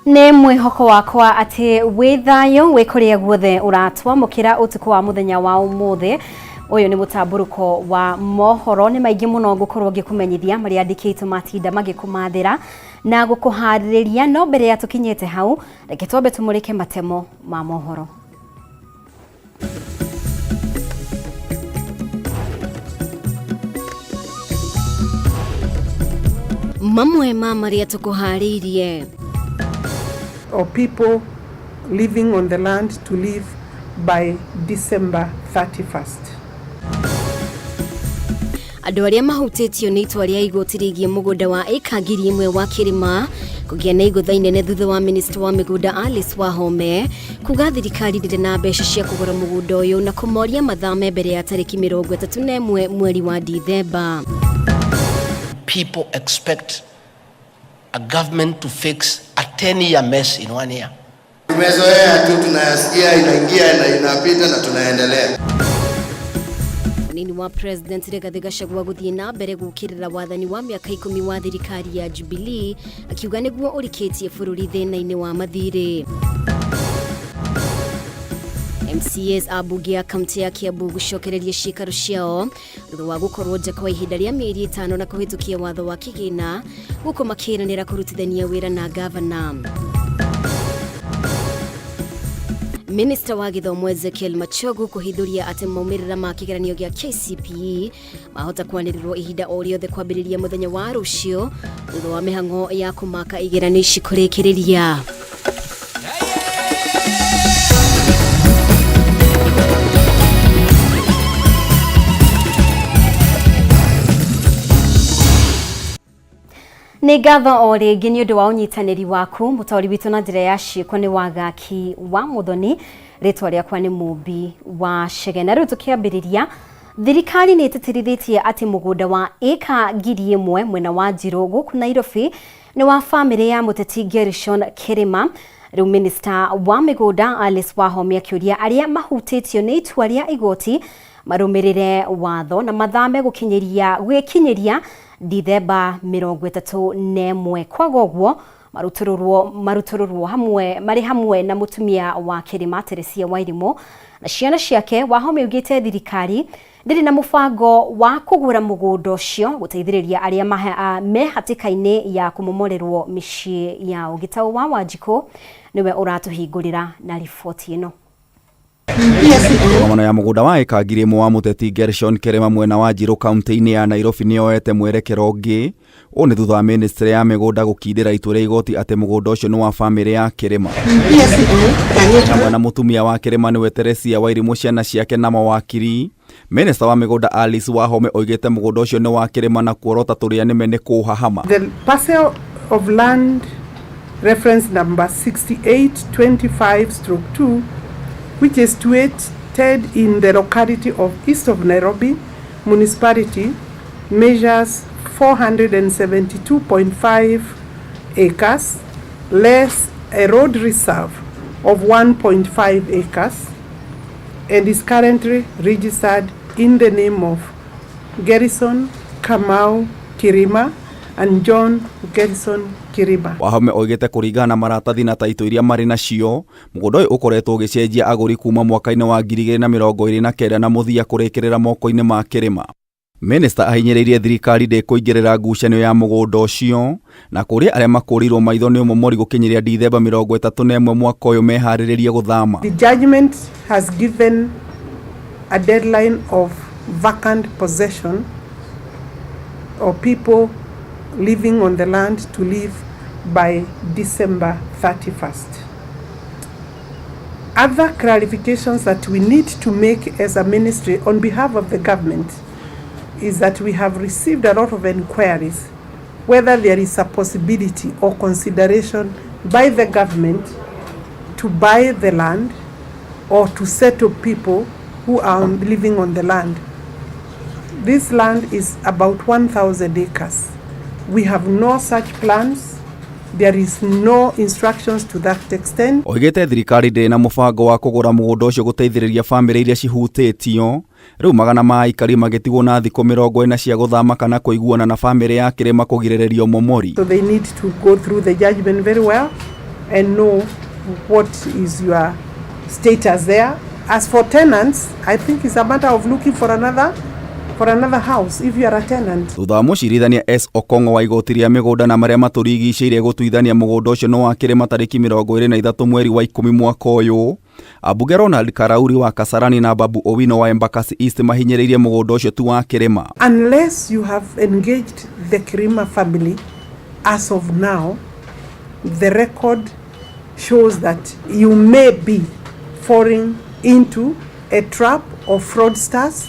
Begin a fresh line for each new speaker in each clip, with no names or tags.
Nĩ mwĩhoko wakwa atĩ wĩ thayũ wĩ kũrĩa guothe ũratwamũkĩra ũtukũ wa mũthenya wa ũmũthĩ. Ũyũ nĩ mũtambũrũko wa mohoro, nĩ maingĩ mũno ngũkorwo ngĩkũmenyithia marĩa andĩkĩtwo matinda magĩkũmathĩra na gũkũharĩrĩria, no mbere ya tũkinyĩte hau, reke twambe tũmũrĩke matemo ma mohoro. Mamwe ma marĩa tũkũharĩirie.
Or people living on the land to leave by December 31st.
Andũ arĩa mahutĩtio nĩ itua rĩa igoti rĩgiĩ mũgũnda wa ĩka 1000 wa Kĩrĩma kũgĩa na igũtha inene thutha wa minista wa mĩgũnda Alice Wahome kuga thirikari ndĩrĩ na mbeca cia kũgũra mũgũnda ũyũ na kũmoria mathame mbere ya tarĩki 31 mweri wa Dithemba.
People expect a government to fix a 10-year mess in 1 year.
Tumezoea tu, tunayasikia inaingia na inapita na tunaendelea.
Munini wa President Rigathi Gachagua gũthiĩ na mbere gũkĩrĩra wathani wa mĩaka 10 wa thirikari ya Jubilee akiuga nĩguo ũrikĩtie bũrũri thĩna-inĩ wa mathirĩ. MCAs a mbunge ya kaunti ya Kiambu gũcokereria ciikaro ciao thutha wa gũkorwo nja kwa ihinda rĩa mĩeri 5 na kũhĩtũkia watho wa kĩgĩna gũkũ makĩranĩra kũrutithania wĩra na gavana. Minista wa gĩthomo Ezekiel Machogu kũhithũria atĩ maumĩrĩra ma kĩgeranio gĩa KCPE mahota kwanĩrĩrwo ihinda o rĩothe kwambĩrĩria mũthenya wa rũciũ thutha wa mĩhang'o ya kũmaka igeranio ici kũrĩkĩrĩria. Nĩ ngatho o rĩngĩ nĩ ũndũ wa ũnyitanĩri waku. Mũtaũri witũ na njĩra ya ciĩko nĩ Wagaki wa Mũthoni, rĩtwa rĩakwa nĩ Mũmbi wa Chege. Na rĩu tũkĩambĩrĩria, thirikari nĩ ĩtĩtĩrithĩtie atĩ mũgũnda wa ĩka 1000 mwena wa Njirũ gũkũ Nairobi nĩ wa famĩlĩ ya mũteti Gerishon Kĩrĩma. Rĩu minista wa mĩgũnda Alice Wahome akĩũria arĩa mahutĩtio nĩ itua rĩa igoti marũmĩrĩre watho na mathame gũgĩkinyĩria Dithemba 31. Kwaga ũguo marutũrũrwo hamwe marĩ hamwe na mũtumia wa Kĩrĩma Teresia Wairimũ na ciana ciake. Wahome augĩte thirikari ndĩrĩ na mũbango wa kũgũra mũgũnda ũcio gũteithĩrĩria arĩa me hatĩka-inĩ ya kũmomorerwo mĩciĩ yao. Gĩtaũ wa Wanjikũ nĩwe ũratũhingũrĩra na riboti ĩno.
Ngomano ya mũgũnda wa ĩka 1000 wa mũteti Gershon Kĩrĩma mwena wa Njirũ kaunti-inĩ ya Nairobi nĩ yoete mwerekero ũngĩ. Ũũ nĩ thutha wa ministry ya mĩgũnda gũkindĩra itua rĩa igoti atĩ mũgũnda ũcio nĩ wa famĩlĩ ya Kĩrĩma. Hamwe na mũtumia wa Kĩrĩma nĩwe Teresia Wairimũ, ciana ciake na mawakiri. Minista wa mĩgũnda Alice Wahome oigĩte mũgũnda ũcio nĩ wa Kĩrĩma na kuorota tũrĩa nĩme nĩ kũũhahama.
The parcel of land reference number 6825/2, which is situated in the locality of East of Nairobi Municipality, measures 472.5 acres, less a road reserve of 1.5 acres, and is currently registered in the name of Gerrison Kamau Kirima and John Gerrison Kirima.
Wahome oigĩte kũringana na maratathi na taito iria marĩ nacio, mũgũnda ũyũ ũkoretwo ũgĩcenjia agũri kuma mwaka-inĩ wa 2029 na mũthia kũrĩkĩrĩra moko-inĩ ma Kĩrĩma. Minista ahinyĩrĩirie thirikari ndĩkũingĩrĩra ngucanio ya mũgũnda ũcio na kũrĩa arĩa makũrĩirwo maitho nĩ ũmomori gũkinyĩria Dithemba 31 mwaka ũyũ meharĩrĩrie gũthama.
The judgment has given a deadline of vacant possession of people living on the land to leave by December 31st. Other clarifications that we need to make as a ministry on behalf of the government is that we have received a lot of inquiries whether there is a possibility or consideration by the government to buy the land or to settle people who are living on the land. This land is about 1,000 acres. We have no such plans. There is no instructions to that extent.
Oigĩte thirikari ndĩrĩ na mũbango wa kũgũra mũgũnda ũcio gũteithĩrĩria famĩlĩ iria cihutĩtio. Rĩu magana ma aikari magĩtigwo na thikũ 40 cia gũthama kana kũiguana na famĩlĩ ya Kĩrĩma kũgirĩrĩria ũmomori.
So they need to go through the judgment very well. and know what is your status there. As for tenants, I think it's a matter of looking for another house if you are a tenant.
Thutha wa mũcirithania S Okong'o wa igoti rĩa mĩgũnda na marĩa matũrigicĩirie gũtuithania mũgũnda ũcio nĩ wa Kĩrĩma tarĩki 23 mweri wa 10 mwaka ũyũ, ambunge Ronald Karauri wa Kasarani na Babu Owino wa Embakasi East mahinyĩrĩirie mũgũnda ũcio ti wa Kĩrĩma.
Unless you have engaged the Kirima family, as of now, the record shows that you may be falling into a trap of fraudsters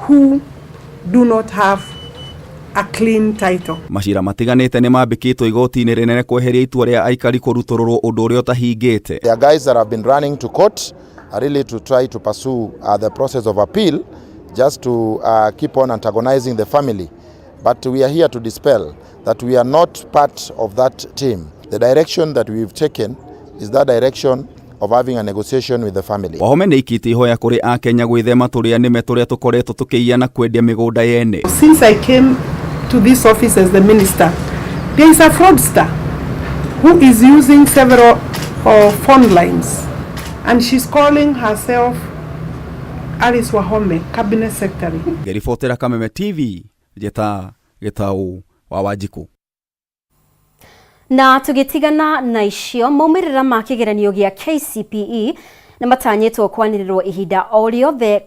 who do not have a clean title.
Macira matiganĩte nĩ mambĩkĩtwo igoti-inĩ rĩnene kweheria itua rĩa aikari kũrutũrũrwo ũndũ ũrĩa ũtahingĩte.
There are guys that have been running to court really to try to pursue the process of appeal just to keep on antagonizing the family. But we are here to dispel that we are not part of that team. The direction that we've taken is that direction of having a negotiation with the family.
Wahome nĩ ikĩtie ihoya kũrĩ akenya gwĩthema tũrĩa nĩme tũrĩa tũkoretwo tũkĩiya na kwendia mĩgũnda yene.
Since I came to this office as the minister, there is a fraudster who is using several phone lines, and she's calling herself Alice Wahome, Cabinet Secretary.
Ngĩribotera Kameme TV, njĩta Gĩtaũ wa Wanjikũ.
Na tũgĩtigana na icio, maumĩrĩra ma kĩgeranio gĩa KCPE nĩ matanyĩtwo kwanĩrĩrwo ihinda o rĩothe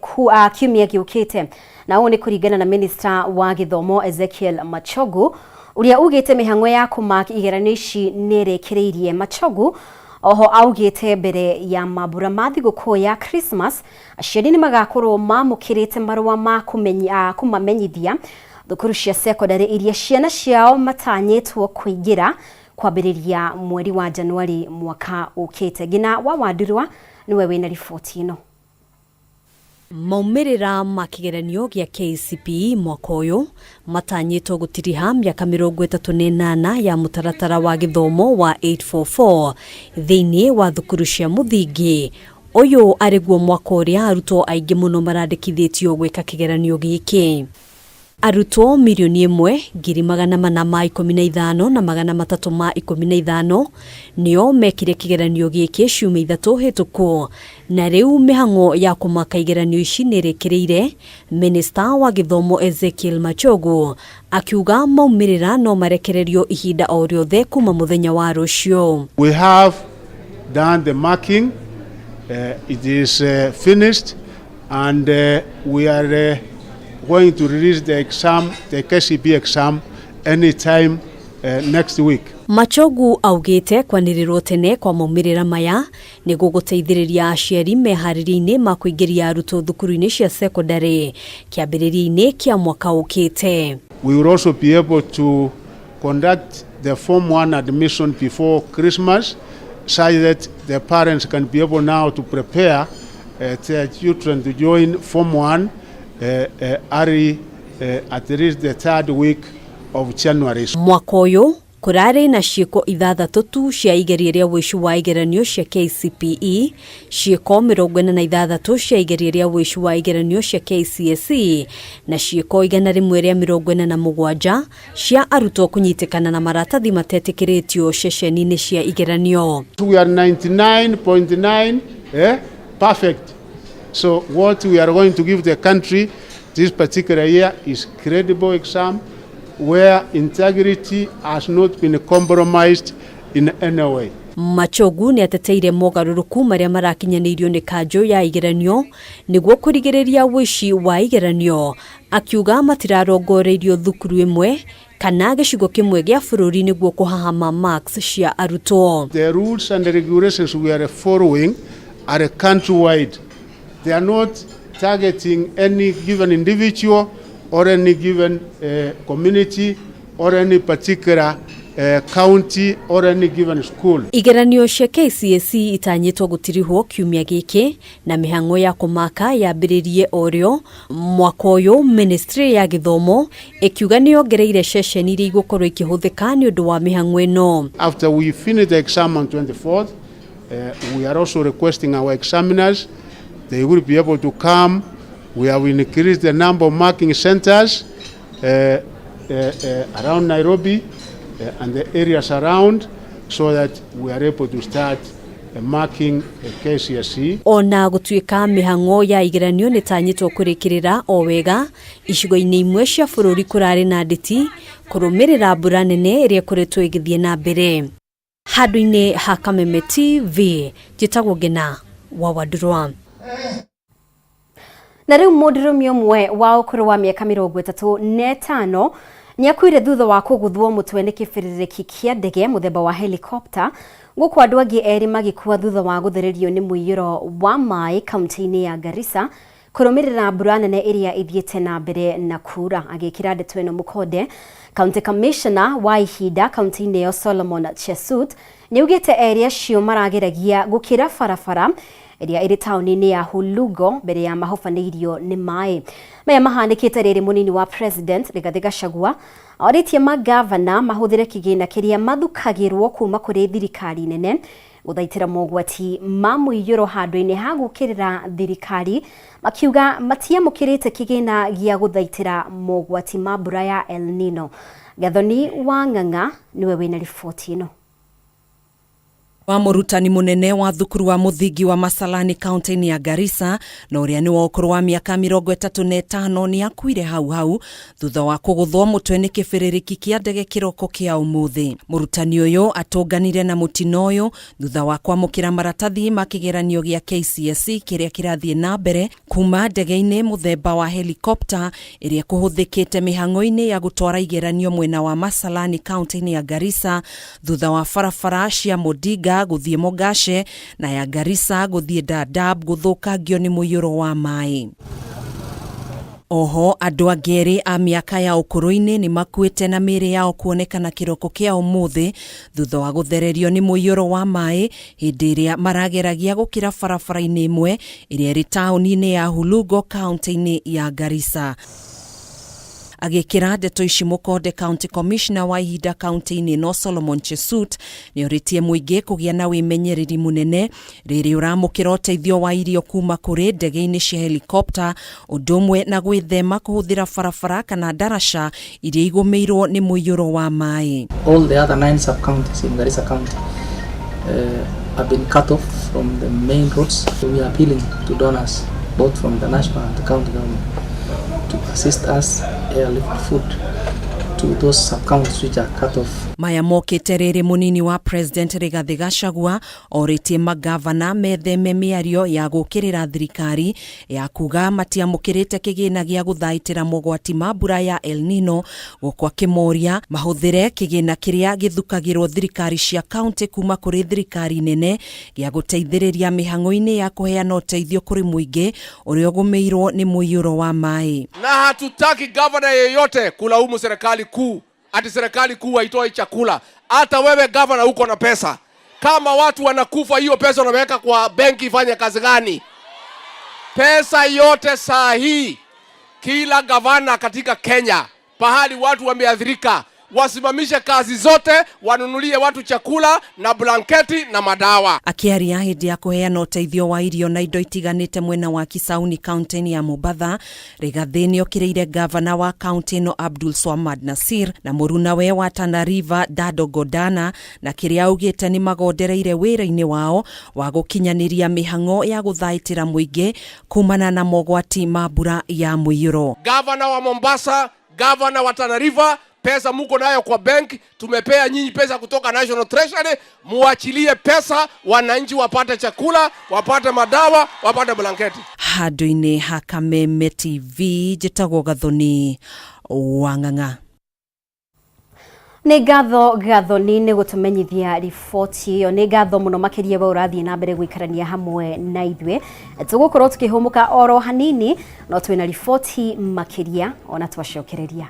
kiumia gĩũkĩte, na ũũ nĩ kũringana na minista wa gĩthomo Ezekiel Machogu, ũrĩa ugĩte mĩhang'o ya kũmark igeranio ici nĩ ĩrĩkĩrĩirie. Machogu oho augĩte mbere ya mambura ma thigũkũ ya Christmas aciari nĩ magakorwo mamũkĩrĩte marũa ma kũmamenyithia thukuru cia secondary iria ciana ciao matanyĩtwo kũingĩra kwambĩrĩria mweri wa Januari mwaka ũkĩte. Ngina wa Wandurwa nĩwe wĩna riboti ĩno.
Maumĩrĩra ma kĩgeranio gĩa KCPE mwaka ũyũ matanyĩtwo gũtiriha mĩaka 38 ya mũtaratara wa gĩthomo wa 844 thĩinĩ wa thukuru cia mũthingi. Ũyũ arĩguo mwaka ũrĩa arutwo aingĩ mũno marandĩkithĩtio gwĩka kĩgeranio gĩkĩ. Arutwo 1,415,315 nĩo mekire kĩgeranio gĩkĩ ciumia 3 hĩtũku, na rĩu mĩhang'o ya kũmaka igeranio ici nĩ ĩrĩkĩrĩire. Minista wa gĩthomo Ezekiel Machogu akiuga maumĩrĩra no marekererio ihinda o rĩothe kuma mũthenya wa rũciũ.
We have done the marking, it is finished, and we are going to release the exam, the KCPE exam, anytime next week.
Machogu augĩte kwanĩrĩrwo tene kwa maumĩrĩra maya nĩ gũgũteithĩrĩria aciari meharĩria-inĩ ma kũingĩria arutwo thukuru-inĩ cia secondary kĩambĩrĩria-inĩ kĩa mwaka ũkĩte.
We will also be able to conduct the Form 1 admission before Christmas, such that the parents can be able now to prepare their children to join Form 1 early, at least the third week of January.
Mwaka ũyũ kũrarĩ na ciĩko 6 tu cia igeria rĩa ũici wa igeranio cia KCPE, ciĩko 46 cia igeria rĩa ũici wa igeranio cia KCSE na ciĩko 147 cia arutwo kũnyitĩkana na maratathi matetĩkĩrĩtio ceceni-inĩ cia igeranio.
We are 99.9 perfect. So what we are going to give the country this particular year is credible exam where integrity has not been compromised in any way.
Machogu nĩ ateteire mogarũrũku marĩa marakinyanĩirio nĩ kanjũ ya igeranio nĩguo kũrigĩrĩria ũici wa igeranio, akiuga matirarongoreirio thukuru ĩmwe kana gĩcigo kĩmwe gĩa bũrũri nĩguo kũhahama marks cia arutwo.
The rules and the regulations we are following are countrywide. They are not targeting any given individual or any given community or any particular county or any given school.
Igeranio cia KCSE itanyĩtwo gũtirihwo kiumia gĩkĩ na mĩhang'o ya kũmaka yambĩrĩrie o rĩo mwaka ũyũ. Ministry ya gĩthomo ĩkiuga nĩ yongereire ceceni iria igũkorwo ikĩhũthĩka nĩ ũndũ wa mĩhang'o ĩno.
After we finish the exam on 24th, we are also requesting our examiners, they will be able to come. We have increased the number of marking centers around Nairobi and the areas around. so that we are able to start marking KCSE.
Ona gũtuĩka mĩhang'o ya igeranio nĩ tanyĩtwo kũrĩkĩrĩra o wega, icigo-inĩ imwe cia bũrũri kũrarĩ na ndĩti kũrũmĩrĩra mbura nene ĩrĩa ĩkoretwo ĩgĩthiĩ na mbere. Handũ-inĩ ha Kameme TV, njĩtagwo Ngena wa Wandurwa.
Na rĩu mũndũrũme ũmwe wa ũkũrũ wa mĩaka 35 nĩakuire thutha wa kũgũthwo mũtwe nĩ kĩbĩrĩrĩki kĩa ndege mũthemba wa helicopter, gũkũ andũ angĩ erĩ magĩkua thutha wa gũthererio nĩ mũiyũro wa maĩ kaunti-inĩ ya Garissa kũrũmĩrĩra mbura nene ĩrĩa ĩthiĩte na mbere na kura. Agĩkĩra ndeto ĩno mũkonde, County Commissioner wa ihinda kaunti-inĩ ĩyo Solomon Chesut nĩaugĩte erĩ acio marageragia gũkĩra barabara ĩrĩa ĩrĩ taũni-inĩ ya Hulugo mbere ya mahobanĩirio nĩ maĩ. Maya mahanĩkĩte rĩrĩ mũnini wa President Rigathĩ Gachagua orĩtie magavana mahũthĩre kĩgĩna kĩrĩa mathukagĩrwo kuma kũrĩ thirikari nene gũthaitĩra mogwati ma mũiyũro handũ-inĩ ha gũkĩrĩra thirikari, makiuga matiamũkĩrĩte kĩgĩna gĩa gũthaitĩra mogwati ma mbura ya El Nino. Gathoni wa Ng'ang'a nĩwe wĩna riboti ĩno.
Wa mũrutani mũnene wa thukuru wa mũthingi wa Masalani kaunti-inĩ ya Garissa na ũrĩa nĩ wa ũkũrũ wa mĩaka 35 nĩ akuire hau hau thutha wa kũgũthwo mũtwe nĩ kĩbĩrĩrĩki kĩa ndege kĩroko kĩa ũmũthĩ. Mũrutani ũyũ atũnganire na mũtino ũyũ thutha wa kwamũkĩra maratathi ma kĩgeranio gĩa KCSE kĩrĩa kĩrathiĩ na mbere kuma ndege-inĩ mũthemba wa helicopter ĩrĩa kũhũthĩkĩte mĩhang'o-inĩ ya gũtwara igeranio mwena wa Masalani kaunti-inĩ ya Garissa thutha wa barabara cia Modinga gũthiĩ Mogashe na ya Garissa gũthiĩ Dadaab gũthũkangio nĩ mũiyũro wa maĩ. Oho andũ angĩ erĩ a mĩaka ya ũkũrũ-inĩ nĩ makuĩte na mĩĩrĩ yao kuonekana kĩroko kĩa ũmũthĩ thutha wa gũthererio nĩ mũiyũro wa maĩ hĩndĩ ĩrĩa marageragia gũkĩra barabara-inĩ ĩmwe ĩrĩa ĩrĩ taũni-inĩ ya Hulugo kaunti-inĩ ya Garissa. Agĩkĩra ndeto ici mũkonde, County Commissioner wa ihinda kaunti-inĩ no Solomon Chesut nĩorĩtie mũingĩ kũgĩa na wĩmenyereri mũnene rĩrĩ ũramũkĩra ũteithio wa irio kuma kũrĩ ndege-inĩ cia helicopter, ũndũ ũmwe na gwĩthema kũhũthĩra barabara kana ndaraca iria igũmĩirwo nĩ mũiyũro wa maĩ.
All the other 9 sub-counties in Garissa County have been cut off from the main roads. We are appealing to donors, both from the national and the county government, to assist us airlift food to those sub-counties which are cut off.
Maya mokĩte rĩrĩ mũnini wa President Rigathĩ Gachagua orĩtie magavana metheme mĩario ya gũkĩrĩra thirikari ya kuga matiamũkĩrĩte kĩgĩna gĩa gũthaitĩra mogwati ma mbura ya El Nino, gũkũ akĩmoria mahũthĩre kĩgĩna kĩrĩa gĩthukagĩrwo thirikari cia kaunti kuma kũrĩ thirikari nene gĩa gũteithĩrĩria mĩhang'o-inĩ ya kũheana ũteithio kũrĩ mũingĩ ũrĩa ũgũmĩirwo nĩ mũiyũro wa maĩ.
Na hatutaki gavana yeyote kulaumu serikali kuu ati serikali kuu haitoi chakula. Hata wewe gavana uko na pesa, kama watu wanakufa, hiyo pesa unaweka kwa benki ifanye kazi gani? Pesa yote saa hii kila gavana katika Kenya pahali watu wameathirika wasimamishe kazi zote, wanunulie watu chakula na blanketi na madawa.
Akĩaria hĩndĩ ya kũheana ũteithio wa irio na indo itiganĩte mwena wa Kisauni kaunti-inĩ ya Mombatha, Rigathĩ nĩokĩrĩire gavana wa kaunti ĩno Abdul Swamad Nasir na mũrunawe wa Tana River Dado Godana na kĩrĩa augĩte nĩ magondereire wĩra-inĩ wao wa gũkinyanĩria mĩhang'o ya gũthaitĩra mũingĩ kumana na mogwati ma mbura ya mũiyũro.
Gavana wa Mombasa, gavana wa Tana River, pesa muko nayo kwa bank, tumepea nyinyi pesa kutoka National Treasury, muachilie pesa wananchi wapate chakula, wapate madawa, wapate blanketi.
Handũ-inĩ ha Kameme TV njĩtagwo Gathoni wa Ng'ang'a.
Nĩ ngatho Gathoni nĩ gũtũmenyithia riboti ĩyo. Nĩ ngatho mũno makĩria we ũrathiĩ na mbere gũikarania hamwe na ithuĩ. Tũgũkorwo tũkĩhũmũka oro hanini, no twĩna riboti makĩria ona twacokereria.